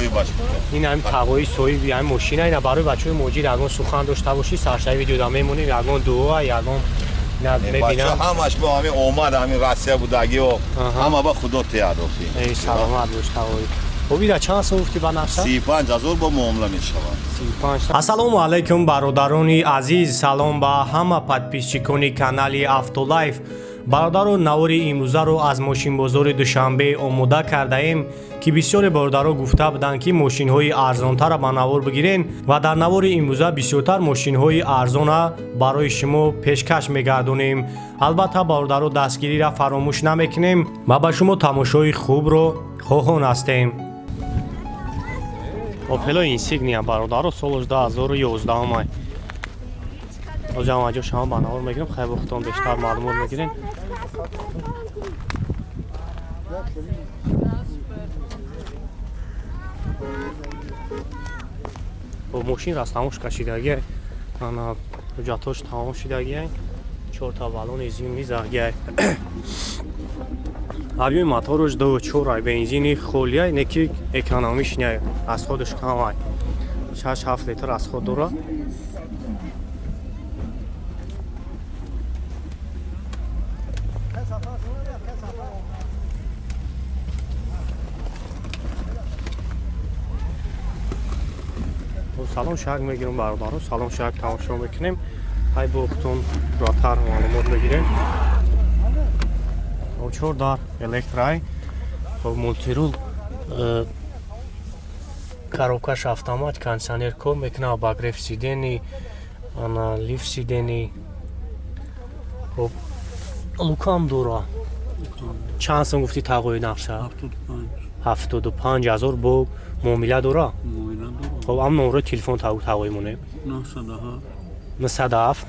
соҳибаш. Ин ҳамин тағои соҳиби ҳамин мошина. Ина барои бачаҳои муҳоҷир ягон сухан дошта бошӣ, саршави видеода мемонем, ягон дуо, ягон мебинам. Ҳамаш бо ҳамин омад, ҳамин Россия будагио, ҳама ба худо теяд охи. Эй, саломат бош тағои. Хоб, ира чанд сом гуфтӣ ба нақша? 35 000 бо муомила мешавад. Ассалому алайкум, бародарони азиз, салом ба ҳама подписчикони канали Автолайф. Бародаро, навори имрӯзаро аз мошинбозори Душанбе омода кардаем, ки бисёре бародаро гуфта буданд, ки мошинҳои арзонтарро ба навор бигирен, ва дар навори имрӯза бисёртар мошинҳои арзона барои шумо пешкаш мегардонем. Албатта, бародаро, дастгириро фаромӯш намекунем ва ба шумо тамошои хубро хоҳон ҳастем. Опело Инсигния, бародаро, солош 2011 май. Ҳозир ҷо шумо ба навор мегирем, хайр, бохтон бештар маълумот мегирем. Бо мошин растамош кашидагия, ана ҳуҷҷатҳош тамом шидагия, чорта баллони зимни задагия. Объёми мотораш 2,4 ай, бензини холия, не ки экономиш не, расходаш кам ай. 6-7 литр расход дора. Салон шак мегирем, бародаро, салон шак тамошо мекунем. Ай бохтон пурратар маълумот мегирем. Чор дар электрай, мультирул, коробкаш автомат, кондиционер кор мекунад, обогрев сидений, ана лифт сидений. Хоб, люкам дора. Чанд сом гуфти тағои нақша? 75 000 бо муомила дора. Хоб, ам номрои телефон тағои монем? 907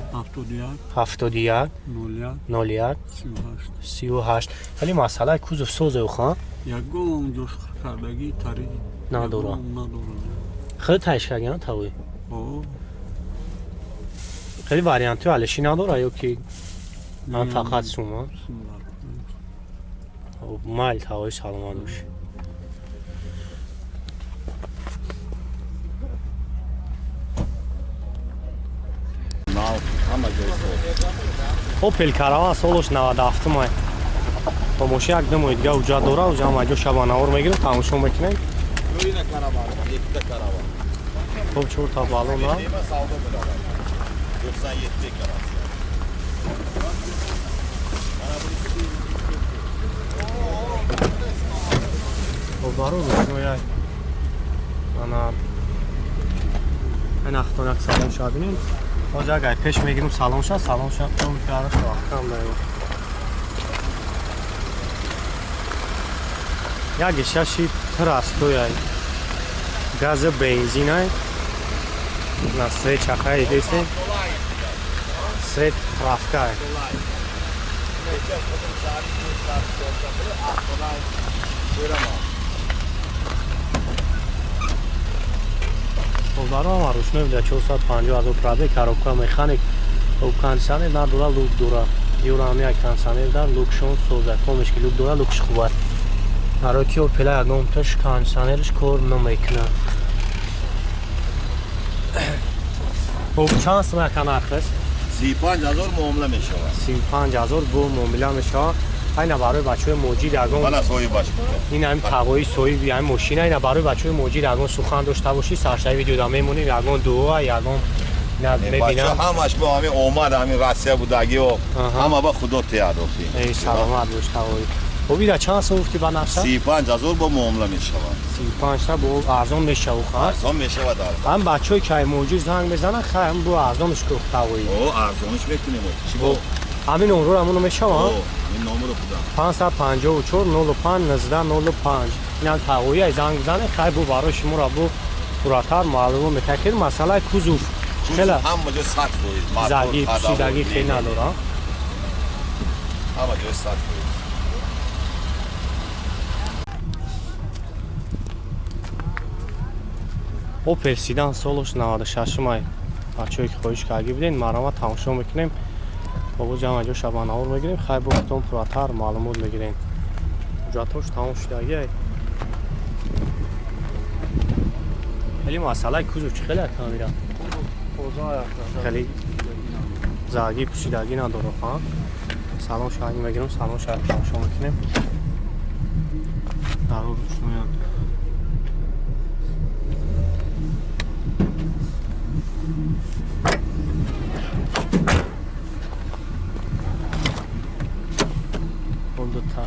71 01 38. Вале масъалаи кузов созе уха? Ягон ҷош кардагӣ тари надора. Хеле тайш кардагиан тағои? Хеле вариантҳои алишӣ надора ё ки ман фақат сума? Майл, тағои, саломат бошӣ. Опел Караван, солош 97 май. То мошин як ду моҳи дига ҳуҷҷат дора, уҷа ҳама ҷо шаба навор мегирем, тамошо мекунем. Хоб, чорта баллона. Хоб, баро рӯшнояй. Ана ин як салон ша бинем. Ҳозир агар пеш мегирем салон ша, салон ша гараш вақтам даем. Як гишаши трастояй. Газа бензинай. На свет чахай десе. Свет травкай. Баро ама рӯшнои буда, 450 ҳазор пробег, коробка механик, хоб, кондиционер надора, люк дора. Юрам як кондиционер дар люкшон соза, комеш ки люк дора, люкш хуб аст. Барои ки Опела ягонташ кондиционерш кор намекунад. Хоб, чанд сом яка нархаш? 35 000 муомила мешавад. 35 000 бо муомила мешавад. Айна барои бачаҳои муҳоҷир ягон Бана соҳибаш. Ин ҳамин тағои соҳиби ҳамин мошина. Ина барои бачаҳои муҳоҷир ягон сухан дошта бошӣ, саршави видеода мемонем, ягон дуо, ягон мебинам. Ҳамаш бо ҳамин омад, ҳамин Россия будагио, ҳама ба худо теяд охи. Эй, саломат бош, тағои. Хоб, ира чанд сом гуфтӣ ба нақша? 35 000 бо муомила мешавад. 35 та бо арзон мешавад ха? Арзон мешавад албатта. Ҳам бачаҳое ки ай муҳоҷир занг мезананд, хай, ҳам бо арзонш ку, тағои. О, арзонш мекунем, чӣ бо? Ҳамин номро ҳамоно мешавад? Ҳамин номро худам. 554 05 19 05. Инам тағои ай занг бизанед, хай, бо барои шуморо бо пурратар маълумот мекунад. Хел масъалаи кузов хела ҳама ҷо 100%. Заги пусидагӣ хел надора. Ҳама ҷо 100%. Опел Седан, солош 96 май. Бачаҳое ки хоҳиш карда буден, марҳамат, тамошо мекунем. Бобо ҷамъ ҷо шабанавор мегирем, хай, бо худтон пурратар маълумот мегирем. Ҳуҷҷатҳош тамом шудагиай. Хеле масъалаи кузов чӣ хеле камера? Хеле заги пӯшидагӣ надорад, ха? Салон шаҳри мегирам, салон шаҳр тамошо мекунем. Даро рӯшноянд. Дута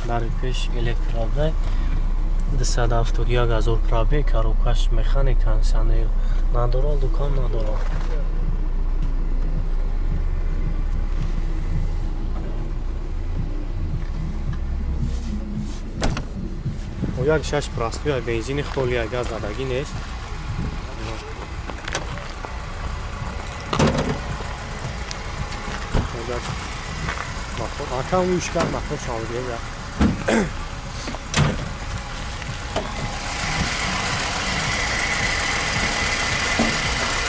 дари пеш электродай 271 000 пробег, коробкаш механик, кондиционер надорад, дукон надорад. Як шаш простой бензини холия, газ дадагӣ нест. Акам ушкар мотор шавгея.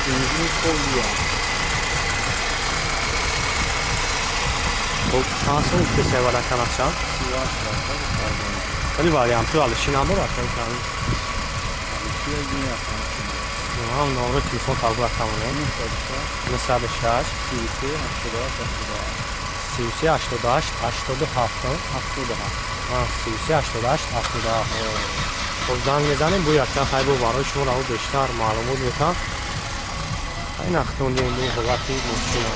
Бензини холия. Хоб чанд сом песевара канача? Вале варианту алиши надорад, ҳам номро телефон табура тамонем. 906 33 88 87 33 88 87. Хоб занг мезанем, бо якчанд хайбо барои шумо раво бештар маълумот метам. Ин ахтондем бо ҳолати мошина.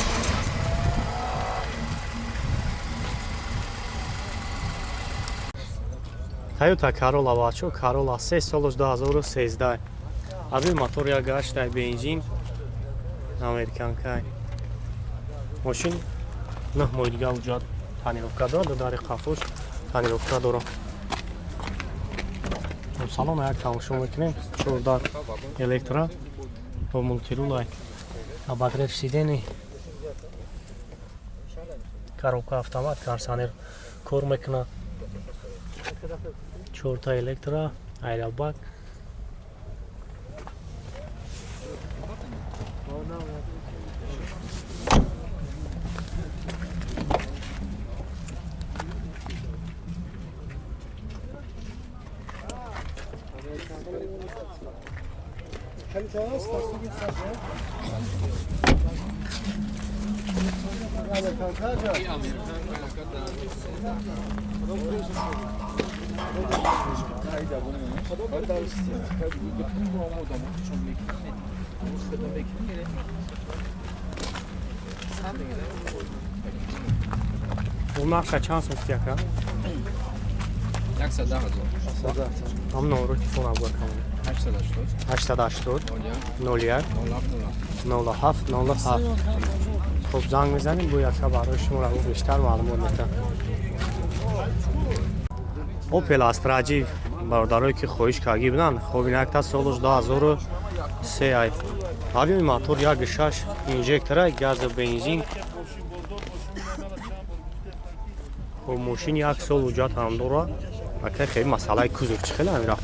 Toyota Corolla бачо, Corolla 3 солаш 2013. Аби мотор як гаштай бензин американкай. Мошин 9 моҳ дига уҷад тонировка дорад, дари қафош тонировка дорад. Салон як тамошо мекунем, 14 электро бо мултирулай. Обогрев сидений, коробка автомат, кондиционер кор мекунад. 4 электро, аэробак. У нақша чанд сум яка? 110 000. Ҳам номро телефон абур камон. 880 01 07 07. Хоб занг мезанем, бо яка барои шумо раво бештар маълумот метам. Opel Astra G бародарое ки хоҳиш кардагӣ буданд, хоб инакта солаш 2003 ай. Ҳабими мотор 1.6 инжектора, газу бензин. Хоб мошин як сол ҳуҷҷат ҳам дорад. Ака хеле масъалаи кузов чӣ хеле амира.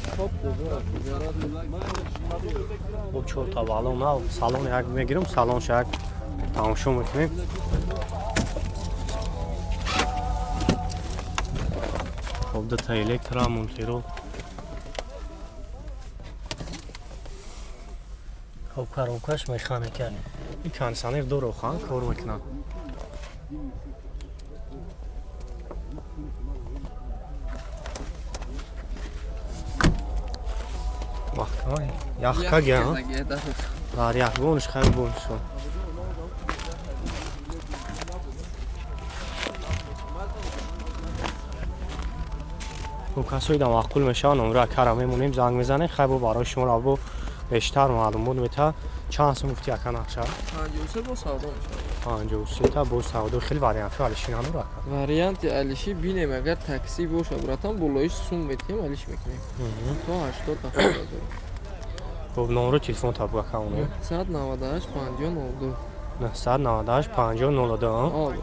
Хоб чорта балон нав, салон як мегирам, салонша як тамошо мекунем. Хоб дута электро, мултирол. Хоб коробкаш механика. Ин кондиционер дорад, хан кор мекунад. Маҳкама яхка га, дар яхгонш хайр боншо. Хоб касои да маъқул мешаванд, номро акара мемонем, занг мезанем, хайр бо барои шумо раво бештар маълумот мета. Чанд сум гуфти ака нақша? 53 бо савдо мешавад. 53 та бо савдо. Хеле вариантҳо алиши надорад. Варианти алиши бинем, агар такси боша, братан, болоиш сум метиҳем, алиш мекунем. То 80 ҳазор. Хоб номро телефон табуга камонем. 998 50 02. 998 50 02.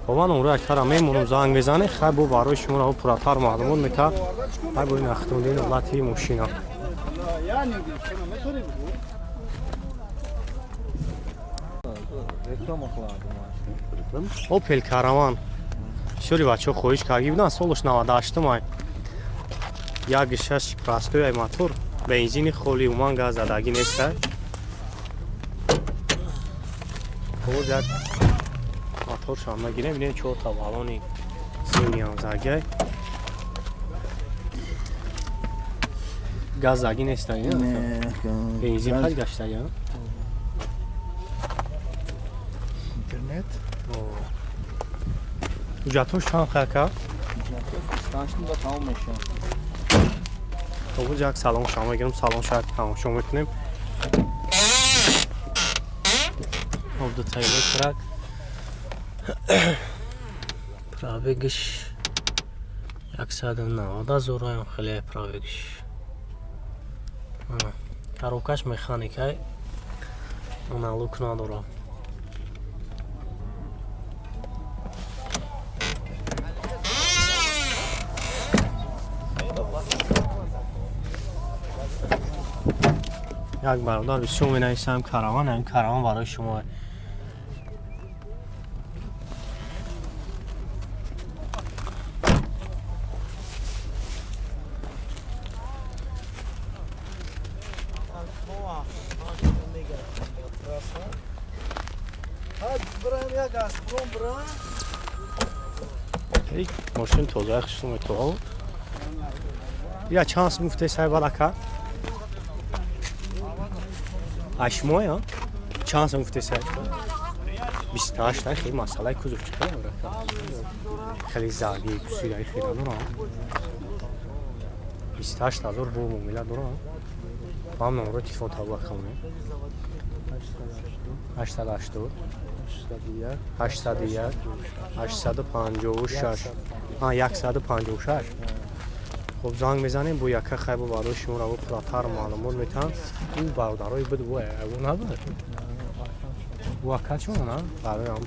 Хоб ман номро акара мемонам, занг мезанем, хайр бо барои шумо раво пурратар маълумот мета. Хайр бо ин ахтондини ҳолати мошина. Opel Caravan. Бисёри бачаҳо хоҳиш кардагӣ буданд, солаш 98 май. 1.6 простой ай мотор. Бензини холи, уман газ задагӣ неста. Боз як моторшам нагирем, бинем чорта баллони зимниам загай. Газ заги неста, бензин қад гашта я? Интернет. Ҳуҷҷатҳош чанд хака? Ҳуҷҷатҳош тамом мешавад. Боз як салон шама мегирем, салон шак тамошо мекунем. Хоб ду тайло трак. Пробегиш 190 0 хеле пробегиш. Коробкаш механикай. Аналог надора. Як бародар бисёр менависам караван, ҳамин караван барои шумо. Мошин тоза хушум метоҳо. Я чанд сум гуфте сай балака? Ашмоя? Чанд сум гуфте сай? 28 та хеле масъалаи кузов чӣ хеле рака? Хеле заги кусидаи хеле дора. 28 ҳазор бо муомила дора. Вам номро телефон табла кунем. 880 801 856 156. Хоб занг мезанем, бо яка хайбо барои шумо раво пурратар маълумот метаҳам. Ӯ бародарои буд, ӯ набуд. Ӯ ака чун, на? Барои ҳам